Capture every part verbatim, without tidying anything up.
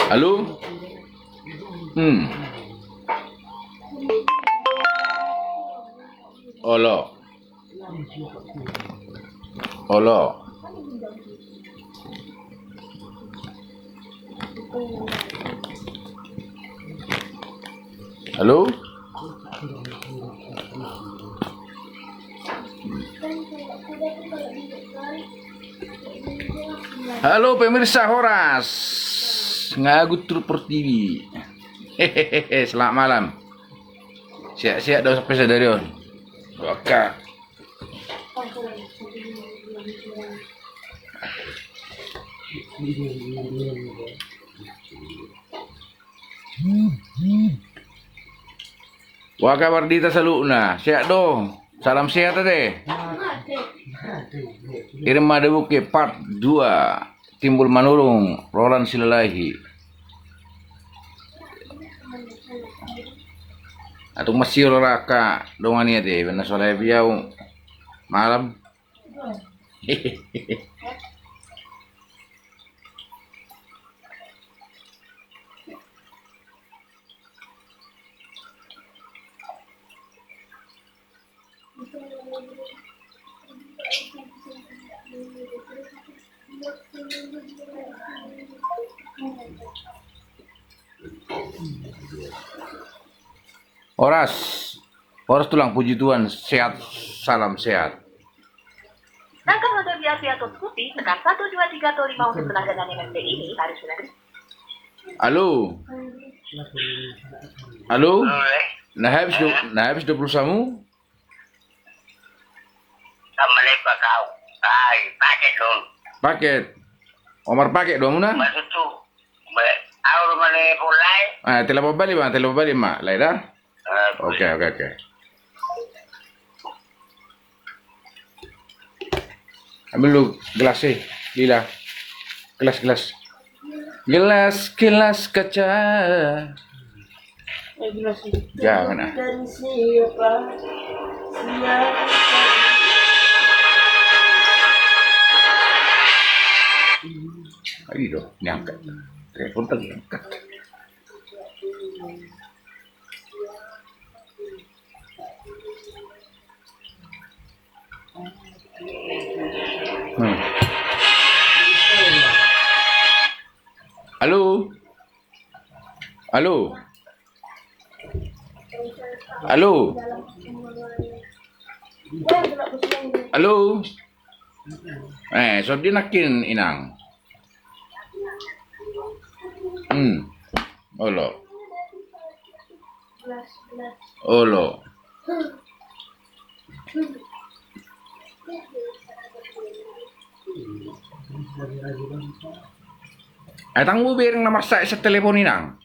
Halo? Hmm. Olo. Olo. Halo? Halo pemirsa Horas, ngagu tu Pertiwi. Hehehe, selamat malam. Sehat-sehat do sampe sadari on. Oke. Boha kabar di hita saluhutna? Sehat do? Salam sehat ate. Kirim ma da buku part dua, Timbul Manurung, Roland Silalahi. Atung masih ora ka dongan i ate, bena soleh biau malam. Horas, horas tulang, puji Tuhan, sehat, salam sehat. Rangkap hotel V I P atau Scoopy, tekan satu, dua, tiga, atau lima untuk pelangganan M F T ini harus sudah. Halo. Halo. Halo, eh. Na habis do, eh? Na habis do pulsamu? Sama lepa kau. Ai, paket dong. Paket. Omar paket do muna? Maksudku, be, au do mane pulai. Ah, telepon balik ma, telepon balik ma, lai da. Oke, oke, oke. Ambil lu gelas sih, Lila. Gelas, gelas. Gelas, gelas kaca. Jangan ah. Ayo dong, diangkat. Telepon tadi angkat. Hmm. Halo? Halo? Halo? Halo? Eh, so di nangkin inang. Hmm. Olo. Olo. Ai tang hubereng na marsae sian telepon inang.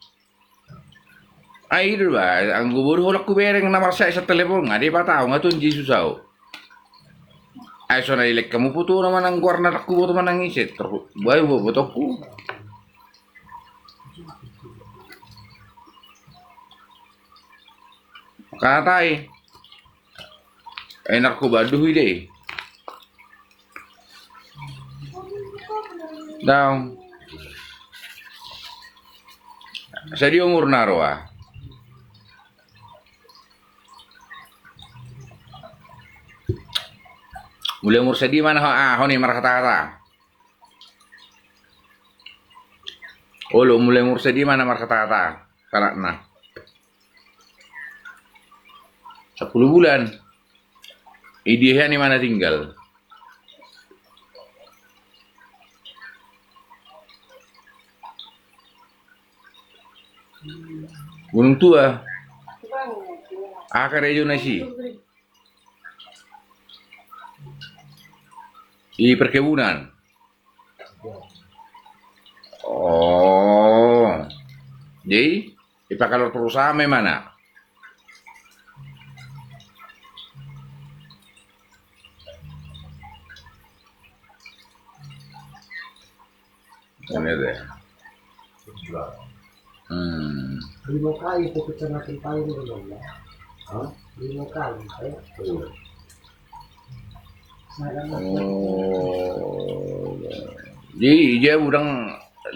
Ai i do ba, anggo boru holan hubereng na marsae sian telepon, nga dipatau, nga tonji susa au. Ai so na dilehon hamu fotona manang goarna, ndang huboto manang ise, tor bae hubotohon. Mangkatai. Enak ko baduh i dei. Daong. Sadia umurna roa? Mulai umur sadia ma na ho, ah, ho ni marhata-hata. Olo, mulai umur sadia ma na marhata-hata? Salatna. Sappulu bulan. Idia hea ni ma na tinggal. Gunung Tua. Aha karejona disi? I perkebunan. Oh. Jadi, dipakai lewat perusahaan memang, nah. Ini deh. Hmm. Lima kali ke kecamatan Payung, ya. Hah? Lima kali, ya. Iya. Oh. Jadi, dia udah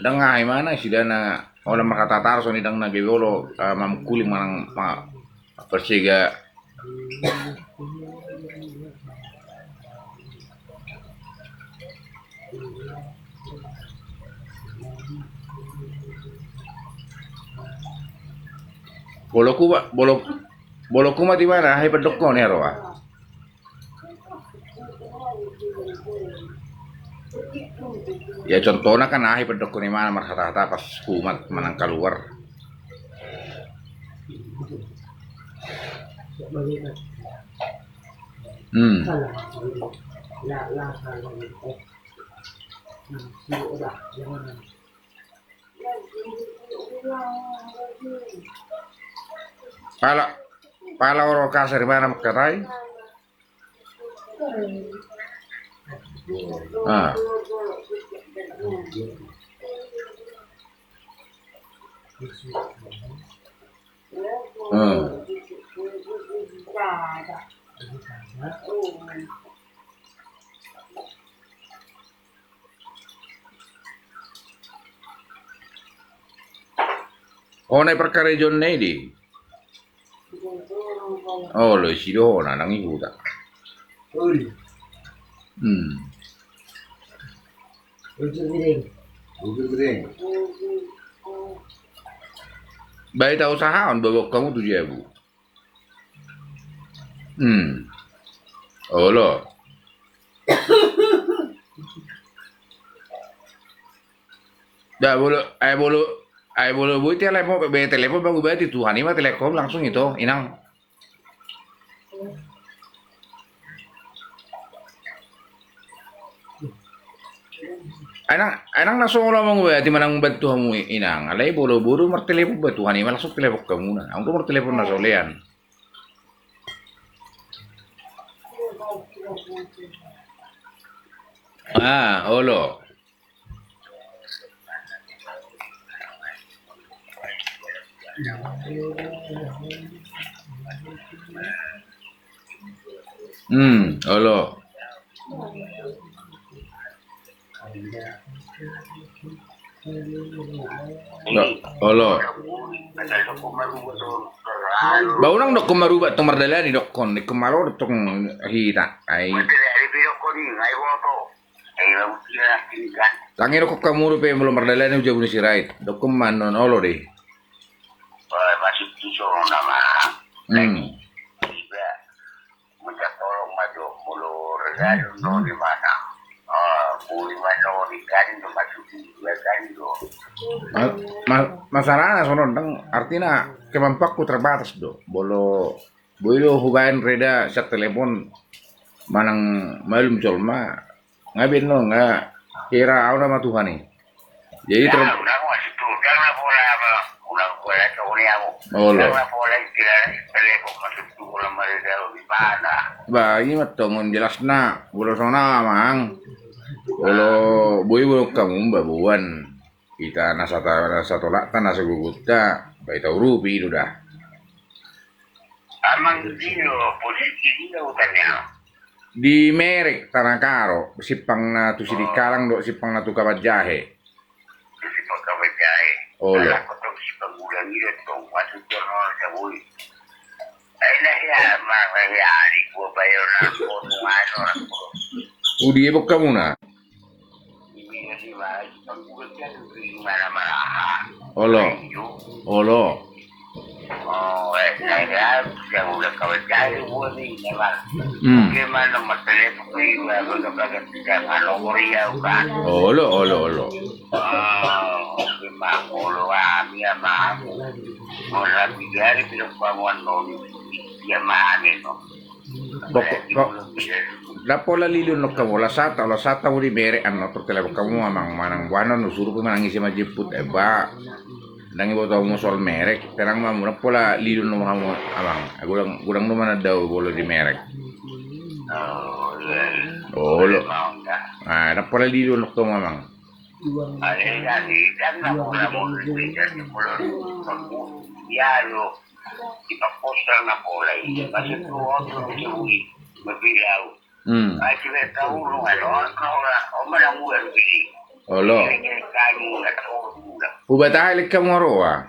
dengah mana sih dana Olo, marhata-hata songon i ndang na gabe olo, ah, mamungkuli manang ma-, marsega. Bolongku ma, bolong, bolongku ma di mana? Aha i pandokkon i, ro, ah. Ya, contohna kan aha i pandokkon i, mana marhata-hata pas kumat manang kaluar. Hmm. Pala, pala ro kasar i, mana mangkatai? Ah. Hmm. Ona i parkarejoanna i di. Olo, isi do ona nang i huta. Hmm. Baen usahaon, baen hamu tu jabu. Hmm. Olo. Da, bolo, ai bolo, ai bolo boi telepon, be telepon baen, baen tu Tuhan i ma telepon langsung ito, inang. Ai nang, ai nang na so olo mangubati manang baen tu hamu, inang. Alai bolo, bolo martelepon baen tu Tuhan i ma langsung telepon hamuna. Ahu do martelepon na solean. Ah, olo. Hmm, olo. Olo. Ba unang dokkon marubat tong mardalani dokkon, ingkon malo dokkon hita. Ai. Tangi dokkon hamu dope molo mardalani tu jabu ni Sirait. Dokkon ma annon olo do i. Masuk tu sono nama. Hmm. Minta tolong ma jo molo regadon do di mana. Ah, boi ma jo di kan do masuk di dua kan do. Ma-, ma-, masalahna songon on, artina kemampuanku terbatas do. Molo boi do hubaen reda sian telepon manang malum jolma. Nga beno nga hira au nama Tuhan i. Jadi ter- Olo. Ba i ma tong on jelasna, molo songon au amang. Molo boi, molo hamu baboan. Ita na sata, na satolakta, na sagogonta, ba ita urupi do da. Amang, di dia posisi dia hutannya. Di Merek, Tanah Karo, simpang na tu Sidikalang dohot simpang na tu Kabanjahe. Tu simpang Kabanjahe. Olo. Alah, kotong simpang gulang i do tong, masuk jornal sabui. Ai na hea, ma hea di gua bayar na kono ano. Udi e bokkamuna. Olo. Olo. Hmm. Olo, olo, olo. Pokok, pokok, ndang pola lilun dohot hamu, olat sata, olat sata hamu di Merek annon, tor telepon hamu amang, manang boanon, suru pe manang ise ma jemput, eh, ba. Ndang iboto hamu soal Merek, tenang ma hamu, ndang pola lilun dohot hamu amang. Godang, godang do manang dao molo di Merek. Olo. Ah, ndang pola lilun dohot hamu amang. Ipapostal na pola i, maksudku, on do muse bui, mabili au. Hmm. Ai, sudah tahu lu, kan, on, on, on, on, mana mula bili. Olo. Kira-kira kamu nggak tahu. Hubatahai lek hamu roa.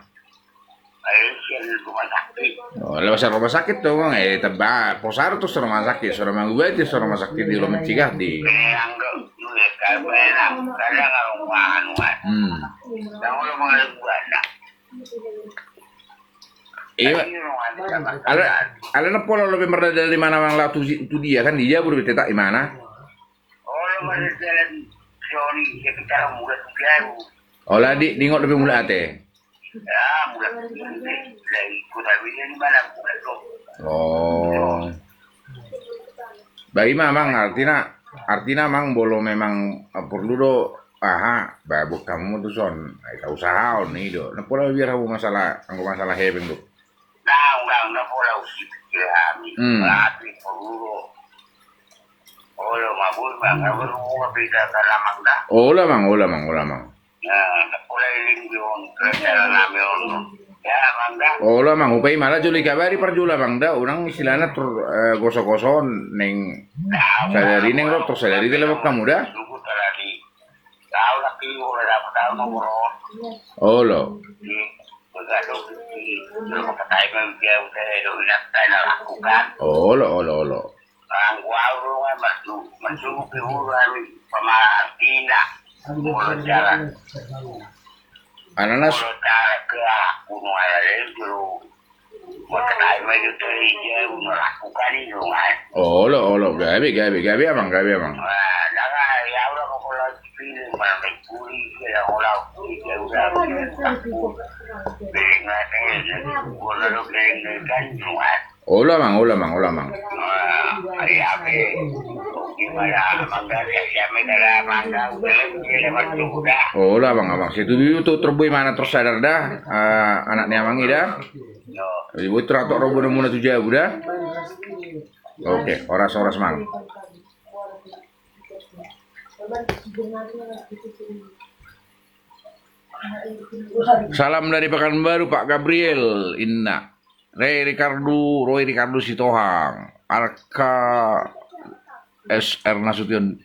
Ai, sian rumah sakit. Oh, lewat rumah sakit tu, Bang. Eh, tamba, posa do tu rumah sakit, so rumah gua di rumah sakit di rumah cigah di. Eh, anggo, dulu ya, kalau menang, kadang kalau mau anu, kan. Hmm. Yang udah mengalami gua, nah. Iya. Tapi rumah sakit. Ala, ala na pola lo pe mardadal di mana, Bang, laho tu dia kan, dia baru tetak di mana? Oh, lo mardadal di soni, ya kita mulak tu dia. Ola di, di ngot dope mulak ate. Ya, mulak tu dia, mulak ikut habis ini mana mulak tu. Oh. Bagi ma, Amang, artina, artina, Amang, molo memang, eh, porlu do, aha, ba, buat hamu tu son, ai, tausahaon i do. Na pola biar hamu masalah, anggo masalah hepeng do. Nah, ulang na pola usi pikir hami. Hmm. Berarti porlu do. Olo, mabur, Amang, mabur, mabur, beda kan, Amang, dah. Olo, Amang, olo, Amang, olo, Amang. Nah, na pola iling di on, rencana nami on. Ya, Amang, dah. Olo, Amang, hupaima ala jolo ikabari parjolo, Amang, dah. Unang istilahna tor, eh, gosok-gosok, neng sadari neng rok, tor sadari telepon hamu, dah. Tunggu tadi. Tahu lagi, udah dapat tahu nomor on. Olo. Di, begadang di, di rumah kata Imam dia udah, udah, udah, udah lakukan. Olo, olo, olo. Anggo au do nga mansu-, mansuhuk i ulu hami pamartina. Molo jalan. Ananas. Molo jalan ke aku nu ala lem dulu. Molo ketai ma itu tu ija nu lakukan i do nga. Olo, olo, gabe, gabe, gabe, Amang, gabe, Amang. Nah, nah, ya udah, kau kalau pilih mana kuli, ya kalau kuli, ya udah. Beleng nanti, gua lalu beleng nanti kan, nu nga. Olo, Amang, olo, Amang, olo, Amang. Olo, Amang, Amang, situtu tu terbui mana tersadar dah, eh, anak ni Amang i dah. Ibu teratok robo namuna tu jabu dah. Oke, horas, horas, Mang. Salam dari Pekanbaru, Pak Gabriel, inna. Ray Ricardo, Roy Ricardo Sitohang, Arka S R Nasution.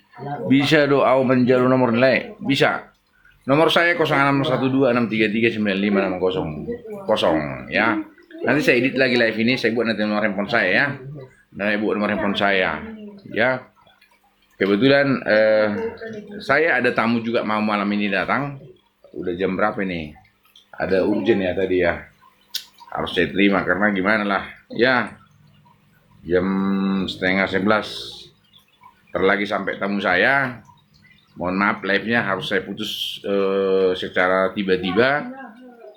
Bisa do au manjalo nomor ni lae? Bisa. Nomor saya kosong enam satu dua enam tiga tiga sembilan lima enam kosong kosong, ya. Nanti saya edit lagi live ini, saya buat nanti nomor handphone saya, ya. Nanti buat nomor handphone saya, ya. Kebetulan, eh, saya ada tamu juga mau malam ini datang. Udah jam berapa ini? Ada urgen ya tadi ya. Harus saya terima karena gimana lah. Ya, jam setengah sebelas. Ntar lagi sampai tamu saya. Mohon maaf, live-nya harus saya putus, eh, secara tiba-tiba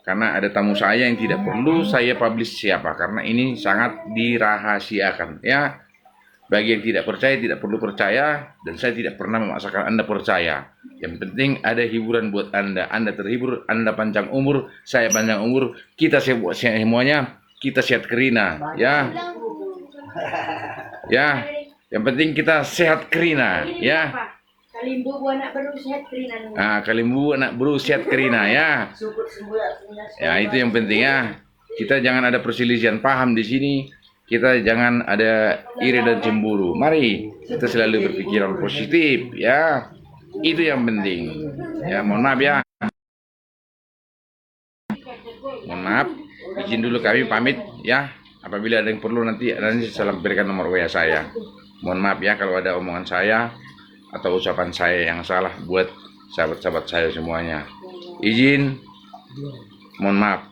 karena ada tamu saya yang tidak perlu saya publish siapa, karena ini sangat dirahasiakan, ya. Bagi yang tidak percaya, tidak perlu percaya, dan saya tidak pernah memaksakan Anda percaya. Yang penting ada hiburan buat Anda. Anda terhibur, Anda panjang umur, saya panjang umur, kita se-, se-, semuanya, kita sehat kerina, ya. Ya, yang penting kita sehat kerina, ya. Kalimbubu anak beru sehat kerina. Ah, kalimbubu anak beru sehat kerina, ya. Ya, itu yang penting, ya. Kita jangan ada perselisihan paham di sini. Kita jangan ada iri dan cemburu. Mari kita selalu berpikiran positif, ya. Itu yang penting. Ya, mohon maaf, ya. Mohon maaf, izin dulu kami pamit, ya. Apabila ada yang perlu nanti, nanti saya lampirkan nomor W A saya. Mohon maaf, ya, kalau ada omongan saya atau ucapan saya yang salah buat sahabat-sahabat saya semuanya. Izin, mohon maaf.